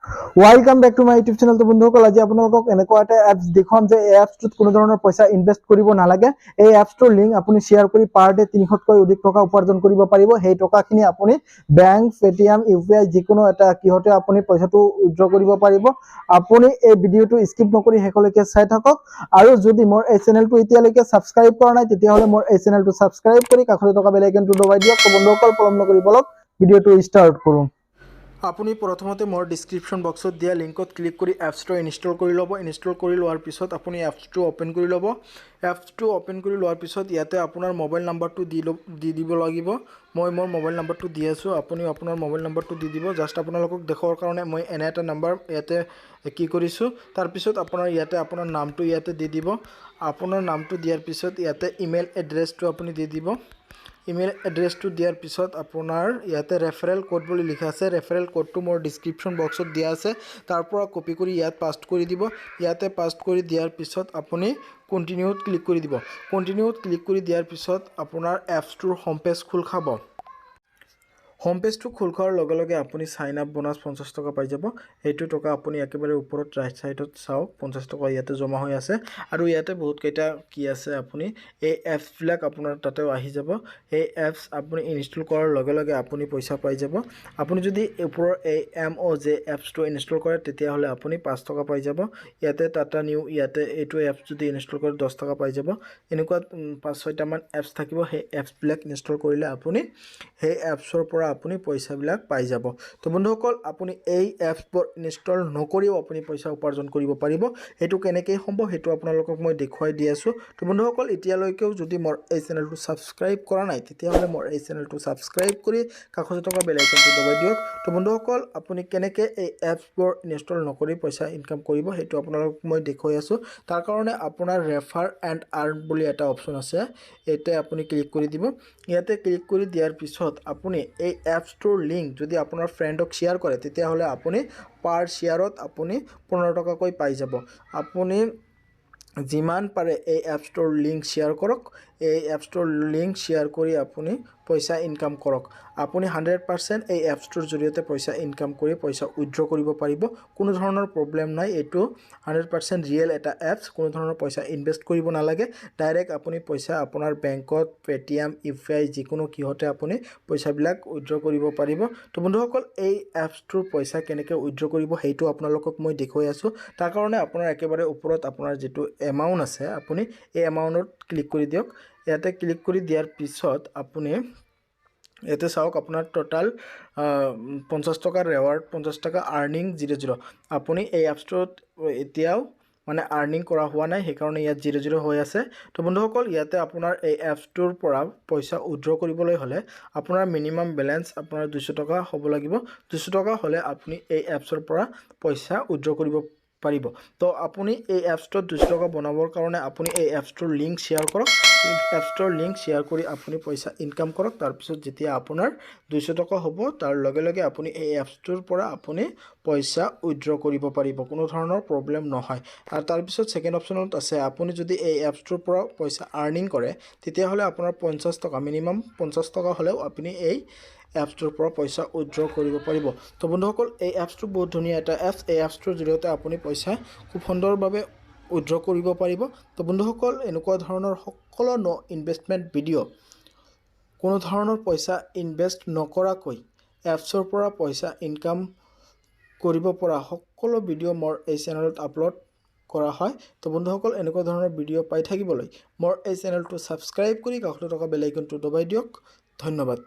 Welcome back to my YouTube channel। তো বন্ধুসকল, আজি আপোনালোকক এনেকুৱা এটা এপছ দেখুৱাম যে এই এপছটোত কোনো ধৰণৰ পইচা ইনভেষ্ট কৰিব নালাগে। এই এপছটোৰ লিংক আপুনি শ্বেয়াৰ কৰি পাৰ ডে 300তকৈ অধিক টকা উপাৰ্জন কৰিব পাৰিব। সেই টকাখিনি আপুনি বেংক, পেটিএম, ইউপিআই যিকোনো এটা কিহতে আপুনি পইচাটো উইড্ৰ কৰিব পাৰিব। আপুনি এই ভিডিঅ'টো স্কিপ নকৰি শেষলৈকে চাই থাকক আৰু যদি মোৰ এই চেনেলটো এতিয়ালৈকে ছাবস্ক্ৰাইব কৰা নাই, তেতিয়াহ'লে মোৰ এই চেনেলটো ছাবস্ক্ৰাইব কৰি কাষতে থকা বেল আইকনটো দবাই দিয়ক। তো বন্ধুসকল, পলম নকৰি বলক ভিডিঅ'টো ষ্টাৰ্ট কৰোঁ। আপুনি প্ৰথমতে মোৰ ডিছক্ৰিপশ্যন বক্সত দিয়া লিংকত ক্লিক কৰি এপছটো ইনষ্টল কৰি ল'ব। ইনষ্টল কৰি লোৱাৰ পিছত আপুনি এপছটো অ'পেন কৰি ল'ব। এপছটো অ'পেন কৰি লোৱাৰ পিছত ইয়াতে আপোনাৰ মোবাইল নাম্বাৰটো দি দিব লাগিব। মই মোৰ মোবাইল নাম্বাৰটো দি আছোঁ, আপুনিও আপোনাৰ মোবাইল নাম্বাৰটো দি দিব। জাষ্ট আপোনালোকক দেখুওৱাৰ কাৰণে মই এনে এটা নাম্বাৰ ইয়াতে কি কৰিছোঁ। তাৰপিছত আপোনাৰ ইয়াতে আপোনাৰ নামটো ইয়াতে দি দিব। আপোনাৰ নামটো দিয়াৰ পিছত ইয়াতে ইমেইল এড্ৰেছটো আপুনি দি দিব। ইমেইল এড্ৰেছটো দিয়াৰ পিছত আপোনাৰ ইয়াতে ৰেফাৰেল ক'ড বুলি লিখা আছে। ৰেফাৰেল ক'ডটো মোৰ ডিছক্ৰিপশ্যন বক্সত দিয়া আছে, তাৰ পৰা কপি কৰি ইয়াত পাষ্ট কৰি দিব। ইয়াতে পাষ্ট কৰি দিয়াৰ পিছত আপুনি কণ্টিনিউত ক্লিক কৰি দিব। কণ্টিনিউত ক্লিক কৰি দিয়াৰ পিছত আপোনাৰ এপছটোৰ হোম পেজ খোল খাব। হোম পেজটো খোল খোৱাৰ লগে লগে আপুনি চাইন আপ বনাছ 50 টকা পাই যাব। সেইটো টকা আপুনি একেবাৰে ওপৰত ৰাইট ছাইডত চাওক, 50 টকা ইয়াতে জমা হৈ আছে। আৰু ইয়াতে বহুতকেইটা কি আছে, আপুনি এই এপছবিলাক আপোনাৰ তাতেও আহি যাব। এই এপছ আপুনি ইনষ্টল কৰাৰ লগে লগে আপুনি পইচা পাই যাব। আপুনি যদি ওপৰৰ এই এমঅ' জে এপছটো ইনষ্টল কৰে, তেতিয়াহ'লে আপুনি 5 টকা পাই যাব। ইয়াতে টাটা নিউ, ইয়াতে এইটো এপছ যদি ইনষ্টল কৰে, 10 টকা পাই যাব। এনেকুৱা পাঁচ ছয়টামান এপছ থাকিব। সেই এপছবিলাক ইনষ্টল কৰিলে আপুনি সেই এপছৰ পৰা আপুনি পইচাবিলাক পাই যাব। তো বন্ধুসকল, আপুনি এই এপছবোৰ ইনষ্টল নকৰিও আপুনি পইচা উপাৰ্জন কৰিব পাৰিব। সেইটো কেনেকৈ সম্ভৱ, সেইটো আপোনালোকক মই দেখুৱাই দি আছোঁ। তো বন্ধুসকল, এতিয়ালৈকেও যদি মোৰ এই চেনেলটো ছাবস্ক্ৰাইব কৰা নাই, তেতিয়াহ'লে মোৰ এই চেনেলটো ছাবস্ক্ৰাইব কৰি কাষতে থকা বেল আইকনটো দবাই দিয়ক। তো বন্ধুসকল, আপুনি কেনেকৈ এই এপছবোৰ ইনষ্টল নকৰি পইচা ইনকাম কৰিব, সেইটো আপোনালোকক মই দেখুৱাই আছোঁ। তাৰ কাৰণে আপোনাৰ ৰেফাৰ এণ্ড আৰ্ণ বুলি এটা অপশ্যন আছে, ইয়াতে আপুনি ক্লিক কৰি দিব। ইয়াতে ক্লিক কৰি দিয়াৰ পিছত আপুনি এই এপছটোৰ লিংক যদি আপোনাৰ ফ্ৰেণ্ডক শ্বেয়াৰ কৰে, তেতিয়াহ'লে আপুনি পাৰ শ্বেয়াৰত আপুনি 15 টকাকৈ পাই যাব। আপুনি যিমান পাৰে এই এপছটোৰ লিংক শ্বেয়াৰ কৰক। এই এপছটোৰ লিংক শ্বেয়াৰ কৰি আপুনি পইচা ইনকাম কৰক। আপুনি 100% এই এপছটোৰ জৰিয়তে পইচা ইনকাম কৰি পইচা উইড্ৰ কৰিব পাৰিব। কোনো ধৰণৰ প্ৰব্লেম নাই। এইটো 100% ৰিয়েল এটা এপছ। কোনো ধৰণৰ পইচা ইনভেষ্ট কৰিব নালাগে। ডাইৰেক্ট আপুনি পইচা আপোনাৰ বেংকত, পে'টিএম, ইউপিআই যিকোনো কিহতে আপুনি পইচাবিলাক উইড্ৰ কৰিব পাৰিব। তো বন্ধুসকল, এই এপছটোৰ পইচা কেনেকৈ উইড্ৰ কৰিব, সেইটো আপোনালোকক মই দেখুৱাই আছোঁ। তাৰ কাৰণে আপোনাৰ একেবাৰে ওপৰত আপোনাৰ যিটো এমাউণ্ট আছে, আপুনি এই এমাউণ্টত ক্লিক কৰি দিয়ক। ইয়াতে ক্লিক কৰি দিয়াৰ পিছত আপুনি ইয়াতে চাওক, আপোনাৰ টোটাল 50 টকাৰ ৰেৱাৰ্ড, 50 টকা আৰ্নিং 0 0। আপুনি এই এপছটোত এতিয়াও মানে আৰ্নিং কৰা হোৱা নাই, সেইকাৰণে ইয়াত 0 0 হৈ আছে। তো বন্ধুসকল, ইয়াতে আপোনাৰ এই এপছটোৰ পৰা পইচা উইড্ৰ কৰিবলৈ হ'লে আপোনাৰ মিনিমাম বেলেঞ্চ আপোনাৰ 200 টকা হ'ব লাগিব। 200 টকা হ'লে আপুনি এই এপছৰ পৰা পইচা উইড্ৰ কৰিব পাৰিব। তো আপুনি এই এপছটোত 200 টকা বনাবৰ কাৰণে আপুনি এই এপছটোৰ লিংক শ্বেয়াৰ কৰক। এপছটোৰ লিংক শ্বেয়াৰ কৰি আপুনি পইচা ইনকাম কৰক। তাৰপিছত যেতিয়া আপোনাৰ 200 টকা হ'ব, তাৰ লগে লগে আপুনি এই এপছটোৰ পৰা আপুনি পইচা উইড্ৰ কৰিব পাৰিব। কোনো ধৰণৰ প্ৰব্লেম নহয়। আৰু তাৰপিছত ছেকেণ্ড অপশ্যনত আছে, আপুনি যদি এই এপছটোৰ পৰা পইচা আৰ্নিং কৰে, তেতিয়াহ'লে আপোনাৰ 50 টকা, মিনিমাম 50 টকা হ'লেও আপুনি এই এপছটোৰ পৰা পইচা উইড্ৰ কৰিব পাৰিব। তো বন্ধুসকল, এই এপছটো বহুত ধুনীয়া এটা এপছ। এই এপছটোৰ জৰিয়তে আপুনি পইচা খুব সুন্দৰভাৱে উইড্ৰ কৰিব পাৰিব। তো বন্ধুসকল, এনেকুৱা ধৰণৰ সকলো ন' ইনভেষ্টমেণ্ট ভিডিঅ', কোনো ধৰণৰ পইচা ইনভেষ্ট নকৰাকৈ এপছৰ পৰা পইচা ইনকাম কৰিব পৰা সকলো ভিডিঅ' মোৰ এই চেনেলত আপলোড কৰা হয়। তো বন্ধুসকল, এনেকুৱা ধৰণৰ ভিডিঅ' পাই থাকিবলৈ মোৰ এই চেনেলটো ছাবস্ক্ৰাইব কৰি কাষতে থকা বেল আইকনটো দবাই দিয়ক। ধন্যবাদ।